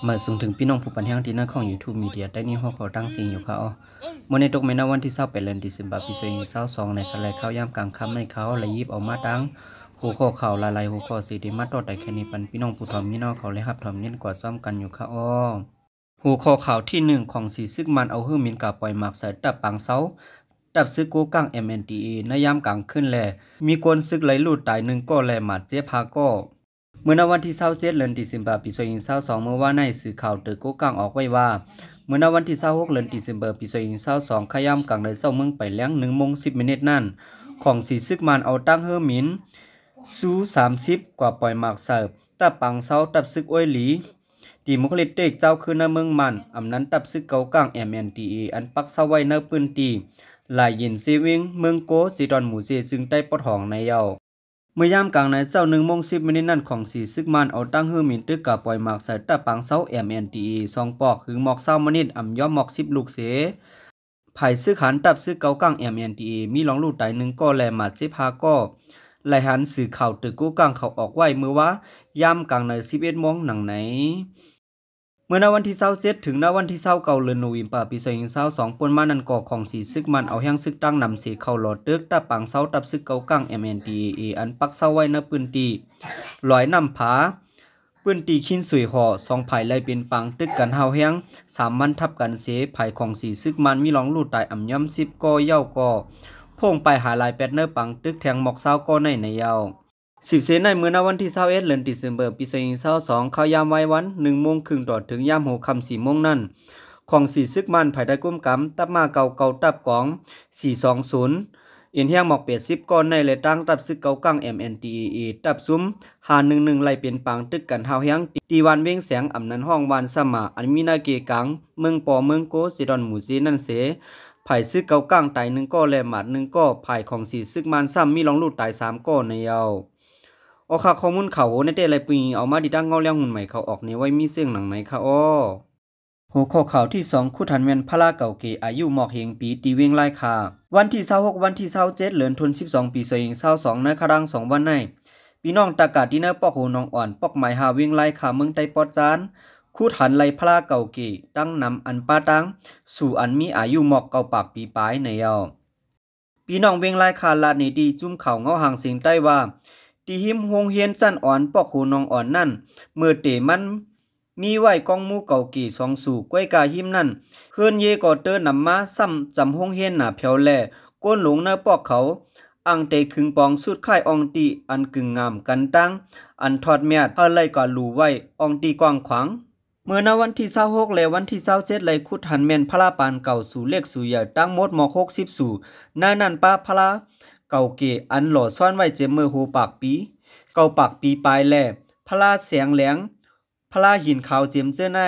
ມາສົ່ງເຖິງພີ່ນ້ອງຜູ້ປັນແຮງທີ່ໃນຂອງ YouTube Media ໃຕ້ນີ້ ຮອບເຂົ້າຕັ້ງສິ່ງຢູ່ຄ່ະເນາະ. ມື້ນີ້ຕົກແມ່ນໃນວັນທີຊາວແປດ ເດືອນ December ປີ ສອງພັນຊາວສອງ ໃນຄັນແລກຂ່າວຍາມກາງຄ່ຳໃນ ເຮົາໄດ້ຍິບເອົາມາຕັ້ງຫົວຂໍ້ຂ່າວຫຼາຍໆຫົວຂໍ້ ຊິໄດ້ມາຕໍ່ໄດ້ແຄ່ນີ້ ປັນພີ່ນ້ອງຜູ້ເຖົ້າມີນ້ອຍເຂົາໄດ້ຮັບຊົມຍິນກວ່າຊ້ອມກັນຢູ່ຄ່ະເນາະ. ຫົວຂໍ້ຂ່າວທີໜຶ່ງ ຂອງສີຊຶກມານເອົາເຮືອບິນກາປອຍໝາກໃສ່ຕັບປາງເຊົາ ຕັບຊຶກໂກກາງ MNDAA ໃນຍາມກາງຄືນ ແລະ ມີຄົນຊຶກໄຫຼລູດຕາຍໜຶ່ງກໍ ແລະ ບາດເຈັບຫ້າກໍ. ເມື່ອໃນວັນທີຊາວເຈັດ ເດືອນ December ປີ ສອງພັນຊາວສອງ ເມື່ອວານນີ້ ສື່ຂ່າວເຕີໂກກາງອອກໄວ້ວ່າ ເມື່ອໃນວັນທີຊາວຫົກ ເດືອນ December ປີ ສອງພັນຊາວສອງ ໃນຍາມກາງໃນເຊົ້າເມືອງປາຍແລງ ໜຶ່ງໂມງສິບມິນິດນັ້ນ ຂອງສີຊຶກມານເອົາຕັ້ງເຮືອບິນ ຊູສາມສິບ ກວາປອຍໝາກໃສ່ ຕັບປາງເຊົາ ຕັບຊຶກໂອຍຫຼີ ດີໂມຄຣາຕິກ ເຈົ້າຄືນໃນເມືອງມານ ອຳນານຕັບຊຶກເກົາກາງ MNDAA ອັນປັກເຊົາໄວ້ໃນພື້ນທີ່ ລາຍເຢັນເຊວຽງ ເມືອງໂກ ເຊດອນໝູເຈ ເຊິ່ງໄດ້ປອດຫ້ອງໃນເຍົາ. ເມື່ອຍາມກາງໃນເຊົ້າ ໜຶ່ງໂມງສິບມິນິດນັ້ນ ຂອງສີຊຶກມານເອົາຕັ້ງເຮືອບິນຕຶກກາປອຍໝາກໃສ່ ຕັບປາງເຊົາ MNDAA ສອງປອກ ຫຶງໝອກຊາວມິນິດ ອຳຍອມໝອກສິບລູກເສ ຝ່າຍຊຶກຫັນຕັບຊຶກເກົາກາງ MNDAA ມີລອງລູດຕາຍໜຶ່ງກໍ ແລະ ບາດເຈັບຫ້າກໍ. ລາຍງານສື່ຂ່າວເຕີໂກກາງເຂົາອອກໄວ້ເມື່ອວ່າ ຍາມກາງໃນສິບເອັດໂມງ ດັ່ງໃນ ເມື່ອໃນວັນທີຊາວເຈັດ ເຖິງໃນວັນທີຊາວເກົ້າ ເດືອນ November ປີ ສອງພັນຊາວສອງ ປົນມານັ້ນກໍ ຂອງສີຊຶກມານເອົາແຮງຊຶກຕັ້ງນຳເສ ເຂົ້າຫຼໍ່ຕຶກ ຕັບປາງເຊົາ ຕັບຊຶກເກົາກາງ MNDAA ອັນປັກເຊົາໄວ້ໃນພື້ນທີ່ ລອຍນ້ຳຜາ ພື້ນທີ່ຄີນສວຍຫໍ່ ສອງຝ່າຍໄລ່ເປັນປາງຕຶກກັນຮ້າວແຮງ ສາມວັນທັບກັນເສ ຝ່າຍຂອງສີຊຶກມານມີລອງລູດຕາຍອຳຍອມສິບກໍ ເຍົາວກໍ ໂພງໄປຫາລາຍແປດເນີປາງຕຶກແທງໝອກຊາວກໍໃນໃນເຍົາວ. ສິບເສໃນ ເມື່ອໃນວັນທີຊາວເອັດ ເດືອນ December ປີ ສອງພັນຊາວສອງ ເຂົ້າຍາມວາຍວັນ ໜຶ່ງໂມງເຄິ່ງ ຕໍ່ເຖິງຍາມຫົວຄ່ຳ ສີ່ໂມງນັ້ນ ຂອງສີຊຶກມານ ຝ່າຍໄດ້ກຸມກຳ ຕັບມາເກົ້າເກົ້າ ຕັບກອງ ສີ່ສອງສູນ ເອັນແຮງໝອກແປດສິບກໍໃນ ແລະ ຕັ້ງຕັບຊຶກເກົາກາງ MNDAA ຕັບຊຸມ ຫ້າໜຶ່ງໜຶ່ງ ໄລ່ເປັນປາງຕຶກກັນຮ້າວແຮງ ທີ່ ທີ່ບ້ານວຽງແສງ ອຳນານຮ້ອງບ້ານສະໝາ ອັນມີໃນເກກາງ ເມືອງປໍ ເມືອງໂກ ເຊດອນໝູເຈ ນັ້ນເສ ຝ່າຍຊຶກເກົາກາງຕາຍໜຶ່ງກໍ ແລະ ບາດເຈັບໜຶ່ງກໍ ຝ່າຍຂອງສີຊຶກມານຊ້ຳມີລອງລູດຕາຍສາມກໍໃນເຍົາວ. ໂອຄະ ຂໍ້ມູນຂ່າວໂຫນແຕ່ລະປີ ເອົາມາຕິດຕາມເງົາແລ້ວຮຸ່ນໃໝ່ເຂົາອອກແນວໄວ້ມີເຊິ່ງດັ່ງໃນຄ່ະເນາະ. ຫົວຂໍ້ຂ່າວທີສອງ ຂຸດຫັນແມ່ນພະລາເກົ່າເກ ອາຍຸໝອກເຮງປີ ທີ່ວຽງລາຍຄາ. ວັນທີຊາວຫົກ ວັນທີຊາວເຈັດ ເດືອນ ສິບສອງ ປີ ສອງພັນຊາວສອງ ໃນຄະລາງສອງວັນໃນ ພີ່ນ້ອງຕະກາທີ່ໃນປອກໂຫນອງອ່ອນ ປອກໄມ້ຫ້າ ວຽງລາຍຄາ ເມືອງໄຕປອດຈານ ຂຸດຫັນໄລ່ພະລາເກົ່າເກ ຕັ້ງນຳອັນປາຕາງ ສູອັນມີອາຍຸໝອກເກົ້າປາກປີປາຍໃນເຍົາວ. ພີ່ນ້ອງວຽງລາຍຄາ ລາດໜີທີ່ຈຸ້ມຂ່າວເງົາຫາງສຽງໃຕ້ວ່າ ທີ່ຮິມໂຮງຮຽນຊັ້ນອ່ອນ ປອກໂຫນອງອ່ອນນັ້ນ ເມີແຕ່ມັນມີໄວ້ກອງໝູເກົ່າເກສອງສູ ກ້ວຍກາຮິມນັ້ນ ເຮືອນເຢກໍເຕີນຳມາຊ້ຳຈຳໂຮງຮຽນໜ້າແຜວ ແລະ ໂກນຫຼົງໃນປອກເຂົາ ອ່າງແຕ່ຂຶງປອງຊຸດຄ້າຍອ່ອງຕີ ອັນກຶງງາມກັນຕັ້ງ ອັນຖອດແມດ ເຮົາໄລ່ກວາດຫຼູໄວ້ອ່ອງຕີກວ້າງຂວາງ. ເມື່ອໃນວັນທີຊາວຫົກ ແລະ ວັນທີຊາວເຈັດ ໄລ່ຂຸດຫັນແມ່ນພະລາປານເກົ່າ ສູເລັກສູໃຫຍ່ ທັງໝົດໝອກຫົກສິບສູ ໃນນັ້ນປະພະລາເກົ່າເກ ອັນຫຼໍ່ຊ້ອນໄວ້ເຈັມເມີຫົວປາກປີ ເກົ້າປາກປີປາຍ ແລະ ພະລາແສງແຫຼງ ພະລາຫີນຂາວເຈັມເຈີໃນ.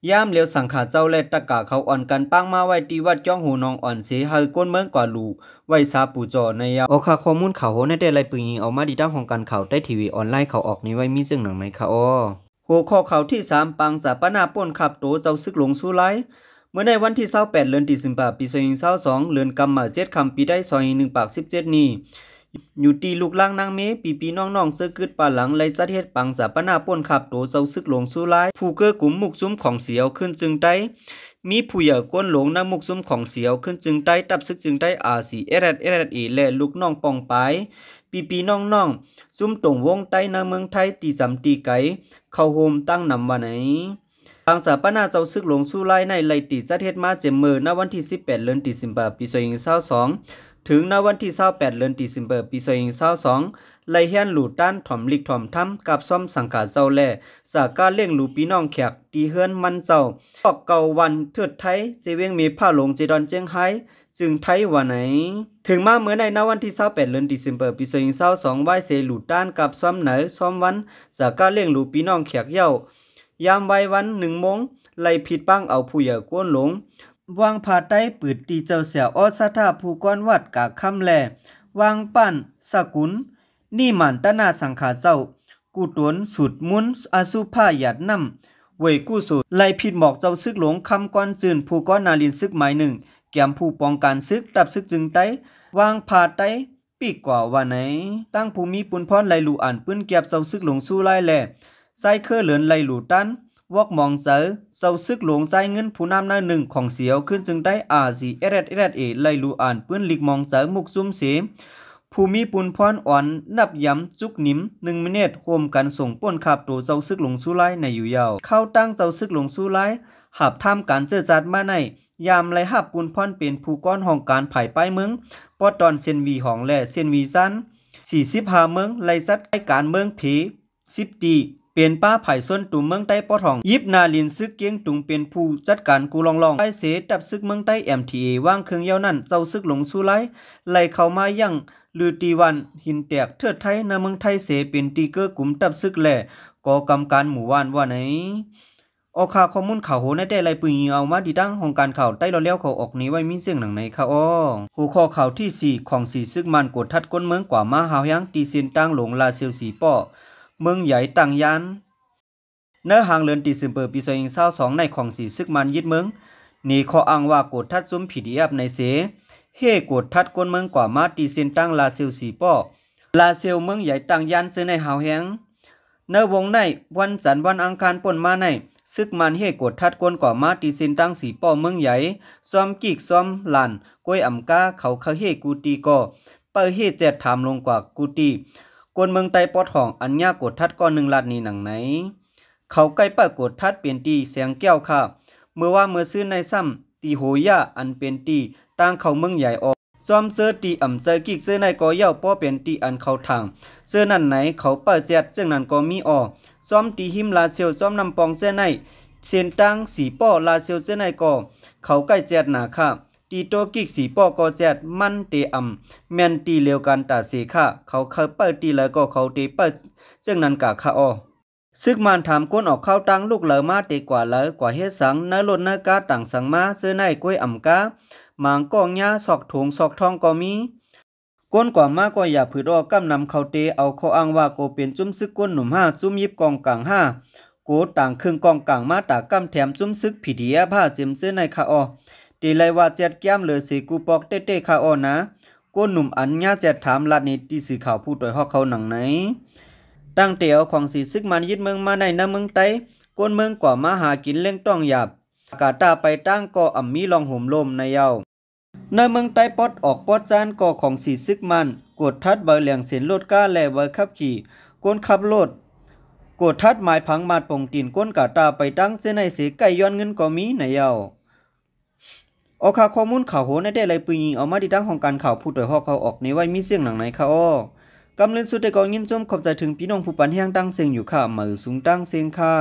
ຍາມແລ້ວສັງຂາເຈົ້າ ແລະ ຕະກາເຂົາອ່ອນກັນປາງມາໄວ້ທີ່ວັດຈອງໂຫນອງອ່ອນເສ ໃຫ້ຄົນເມືອງກວາດຫຼູໄວ້ຊາປູຈໍໃນເຍົາວ. ໂອຄະ ຂໍ້ມູນຂ່າວໂຫນແຕ່ລະປີ ເອົາມາຕິດຕາມຫ້ອງການຂ່າວໄທ TV ອອນລາຍ ເຂົາອອກແນວໄວ້ມີເຊິ່ງດັ່ງໃນຄ່ະເນາະ. ຫົວຂໍ້ຂ່າວທີສາມ ປາງສາປະນະໂປ້ນຄາບໂຕເຈົ້າຊຶກຫຼວງຊູລາຍ. ເມື່ອໃນວັນທີຊາວແປດ ເດືອນ December ປີ ສອງພັນຊາວສອງ ເລີນກຳມາເຈັດຄ່ຳ ປີໄທ ສອງພັນໜຶ່ງຮ້ອຍສິບເຈັດນີ້ ຢູ່ທີ່ລູກລາງນາງເມ ພີ່ໆນ້ອງໆເຊີກຶດປາຫຼັງ ໄລ່ຈັດເຮັດປາງສາປະນະໂປ້ນຄາບໂຕເຈົ້າຊຶກຫຼວງຊູລາຍ ຜູ້ເກີ້ກຸມມຸກຊຸມຂອງສີເອົາຄືນຈຶງໄຕ ມີຜູ້ໃຫຍ່ໂກນຫຼົງໃນມຸກຊຸມຂອງສີເອົາຄືນຈຶງໄຕ ຕັບຊຶກຈຶງໄຕ RCSS/SSA ແລະ ລູກນ້ອງປ້ອງປາຍ ພີ່ໆນ້ອງໆ ຊຸມຕົງວົງໄຕໃນເມືອງໄທ ທີ່ຈຳທີ່ໄກ ເຂົ້າໂຮມຕັ້ງນຳວ່າໃນ. ປາງສາປະນະເຈົ້າຊຶກຫຼວງຊູລາຍໃນໄລ່ຕີຈັດເຮັດມາເຕັມເມີ ໃນວັນທີສິບແປດ ເດືອນ December ປີ ສອງພັນຊາວສອງ ເຖິງໃນວັນທີຊາວແປດ ເດືອນ December ປີ ສອງພັນຊາວສອງ ໄລ່ແຮ່ນຫຼູຕານ ຖ່ອມລິກຖ່ອມທຳ ກັບຊ້ອມສັງຂາເຈົ້າ ແລະ ສາກາລ້ຽງດູພີ່ນ້ອງແຂກ ທີ່ເຮືອນມັນເຈົ້າ ພວກເກົ່າວັນເທີດໄທ ເຊວຽງເມພາຫຼົງ ເຈດອນຈຽງໄຮ ຈຶ່ງໄທວ່າໃນ. ເຖິງມາເມື່ອໃນ ໃນວັນທີຊາວແປດ ເດືອນ December ປີ ສອງພັນຊາວສອງ ວາຍເສຫຼູຕານກັບຊ້ອມໃນ ຊ້ອມວັນ ສາກາລ້ຽງດູພີ່ນ້ອງແຂກເຍົາວ ຍາມວາຍວັນ ໜຶ່ງໂມງ ໄລ່ພິດບັງເອົາຜູ້ໃຫຍ່ໂກນຫຼົງ ວາງຜ້າໄຕ ປືດຕີເຈົ້າເສຍ ອອສະຖາ ຜູ້ກອນວັດກາຄຳ ແລະ ວາງປ້ານສະກຸນ ນິມານຕະນາສັງຂາເຈົ້າ ກຸຕົນສູດມົນ ອະສຸພາຢາດນ້ຳ ເວຍກຸໂສນ ໄລ່ພິດໝອກເຈົ້າຊຶກຫຼວງຄຳກອນຈືນ ຜູ້ກອນນາລິນຊຶກໝາຍໜຶ່ງ ກຽມຜູ້ປ້ອງກັນຊຶກ ຕັບຊຶກຈຶງໄຕ ວາງຜ້າໄຕ ປີກກວ່າວ່າໃນ. ຕັ້ງຜູ້ມີປຸນພອນໄລ່ຫຼູອານປືນກຽບເຈົ້າຊຶກຫຼວງຊູລາຍ ແລະ ຊາຍເຄີເລີນໄລ່ຫຼູຕານ ວອກມອງເຈີ ເຈົ້າຊຶກຫຼວງຈ່າຍເງິນຜູ້ນຳນາຍໜຶ່ງຂອງເຊວ ຄືນຈຶ່ງໄດ້ RCSS/SSA ໄລ່ລຸອານປືນລິກມອງເຈີມຸກຊຸມເຊ ຜູ້ມີປຸນພອນອອນນັບຢຳຈຸກໜິມໜຶ່ງມິເນດ ໂຮມກັນສົ່ງປຸ້ນຄາບໂຕເຈົ້າຊຶກຫຼວງຊູລາຍໃນຢູ່ຍາວ. ຂ່າວຕັ້ງເຈົ້າຊຶກຫຼວງຊູລາຍ ຫາບທາມການເຈີຈັດມາໃນ ຍາມໄດ້ຮັບປຸນພອນເປັນຜູ້ກ້ອນຫ້ອງການຝ່າຍປ້າຍເມືອງ ປອດຕອນເຊນວີຫອງ ແລະ ເຊນວີຊານ ສີ່ສິບຫ້າເມືອງ ໄດ້ຈັດການເມືອງເພ ສິບຕີ ເປັນປ້າຜາຍຊົນຕູເມືອງໃຕ້ປອດຫ້ອງ ຢິບນາລິນຊຶກກຽງຕຸງເປັນຜູ້ຈັດການກູ່ລ່ອງໆ. ໄປເສ ທັບຊຶກເມືອງໃຕ້ MTA ວາງເຄື່ອງຍາວນັ້ນ ເຈົ້າຊຶກຫຼວງຊູລາຍ ໄລ່ເຂົ້າມາຢັ້ງລືຕີວັນຫີນແຕກເທີດໄທ ໃນເມືອງໄທເສ ເປັນທີ່ເກີກກຸ່ມທັບຊຶກ ແລະ ກໍກຳການໝູ່ບ້ານວ່າໃນ. ອອກຂ່າວ ຂໍ້ມູນຂ່າວໂຫນໃນແຕ່ລາຍປືນຍິງເອົາມາຕິດຕັ້ງຫ້ອງການຂ່າວໃຕ້ລໍແລ້ວເຂົາອອກນີ້ໄວ້ມີເຊັ່ນດັ່ງໃນຄ່າອໍ. ຫົວຂໍ້ຂ່າວທີສີ່ ຂອງສີຊຶກມານກວດທັດຄົນເມືອງກວ່າມາຮາວແຮງ ທີ່ເສັ້ນທາງຫຼວງລາຊຽວສີປໍ້ ເມືອງໃຫຍ່ຕາງຢ້ານ. ໃນຫາງເດືອນດີເຊັມເປີ ປີສອງພັນຊາວສອງ ໃນຂອງສີຊຶກມານຍຶດເມືອງ ເນຂໍ້ອ້າງວ່າກວດທັດຊຸມ PDF ໃນເສ ເຮກວດທັດຄົນເມືອງກວ່າມາ ທີ່ເສັ້ນທາງລາຊຽວສີປໍ້ ລາຊຽວເມືອງໃຫຍ່ຕາງຢ້ານ ເຈີໃນຮາວແຮງ. ໃນວົງໃນ ວັນຈັນ ວັນອັງຄານປົນມາໃນ ຊຶກມານເຮກວດທັດຄົນກວ່າມາ ທີ່ເສັ້ນທາງສີປໍ້ ເມືອງໃຫຍ່ ຊອມກີກ ຊອມຫຼານ ກວຍອຳກາ ເຂົາເຄີເຮກູຕີກໍ ເປີເຮແຈັດຖາມລົງກວ່າກູຕີ ຄົນເມືອງໃຕ້ປອດຫ້ອງ ອັນຍາກວດທັດກໍໜຶ່ງລາດນີ້ໜັງໃນ. ເຂົາໃກ້ເປີກວດທັດເປັນທີ່ແສງແກ້ວຄ່າ ເມື່ອວ່າເມື່ອຊືນໃນຊ້ຳ ຕີໂຫຢາ ອັນເປັນທີ່ທາງເຂົ້າເມືອງໃຫຍ່ອອກ ຊອມເຈີທີ່ອຳເຈີກີກເຈີໃນກໍເຍົາະ ພໍເປັນທີ່ອັນເຂົາທາງ ເຈີນັ້ນໃນ ເຂົາເປີແຈັດ ເຈີນັ້ນກໍມີອໍ ຊອມທີ່ຫິມລາຊຽວ ຊອມນ້ຳປ່ອງເຈີໃນ ເສັ້ນທາງສີປໍ້ ລາຊຽວເຈີໃນກໍ ເຂົາໃກ້ແຈັດໜາຄ່າ ທີ່ໂຕກີກສີປໍ້ກໍແຈັດ ມັນເຕອຳ ແມ່ນທີ່ລຽວກັນຕາເສຄ່າ ເຂົາເຄີເປີທີ່ໃດກໍເຂົາເຕເປີເຈີນັ້ນກະຄ່າອໍ. ຊຶກມານຖາມຄົນອອກຂ່າວຕ່າງລູກໃດມາເຕກວ່າໃດ ກວ່າເຮັດສັງ ໃນລົດໃນກາຕ່າງສັງມາ ເຈີໃນກວຍອຳກາ ໝາງກ້ອງຍາ ຊອກຖົງຊອກທອງກໍມີ ຄົນກວ່າມາກໍຢ່າຜືດອອກ ກຳນຳເຂົາເຕເອົາຂໍ້ອ້າງວ່າ ກໍເປັນຊຸມຊຶກກົ້ນໜຸ່ມຫ້າ ຊຸມຢິບກອງກາງຫ້າ ໂກຕາງເຄື່ອງກອງກາງມາຕາກຳແຖມ ຊຸມຊຶກ PDF ຫ້າ ເຈັມເຈີໃນຄ່າອໍ ເຕໄລ່ວ່າແຈັດກຽມເຫຼືອເສກູປອກເຕ້ໆຄ່າອໍນາ ໂກໜຸ່ມອັນຍາແຈັດຖາມລາດນິຕິສື່ຂ່າວຜູ້ໂດຍຮອກເຂົາໜັງໃນ. ຕັ້ງແຕ່ເອົາຂອງສີຊຶກມານຍຶດເມືອງມາໃນ ໃນເມືອງໃຕ້ ຄົນເມືອງກວ່າມາຫາກິນເລ້ງຕ້ອງຢາບ ກາຕາໄປຕ່າງກໍອຳມີລ່ອງໂຫມໂລມໃນເຍົາ. ໃນເມືອງໃຕ້ປອດອອກປອດຈ້ານກໍຂອງສີຊຶກມານ ກວດທັດໃບແຫຼງເສັນລົດກາ ແລະ ໃບຂັບຂີ່ຄົນຂັບລົດ ກວດທັດໝາຍຜັງມາດປົງຕີນ ຄົນກາຕາໄປຕ່າງເຊັ່ນໃນເສ ໃກ້ຍ້ອນເງິນກໍມີໃນເຍົາ. ອອກຂ່າວ ຂໍ້ມູນຂ່າວໂຫນໃນແຕ່ລາຍປືນຍິງເອົາມາຕິດຕັ້ງຫ້ອງການຂ່າວຜູ້ໂດຍຮອກເຂົາອອກນີ້ໄວ້ມີເຊັ່ນດັ່ງໃນຄ່າອໍ. ກຳເລີນສຸດແຕ່ກໍຍິນຊົມຂອບໃຈເຖິງພີ່ນ້ອງຜູ້ປັນແຮງຕ່າງເສັງຢູ່ຄ່າ ມາສູງຕ່າງເສັງຄ່າ.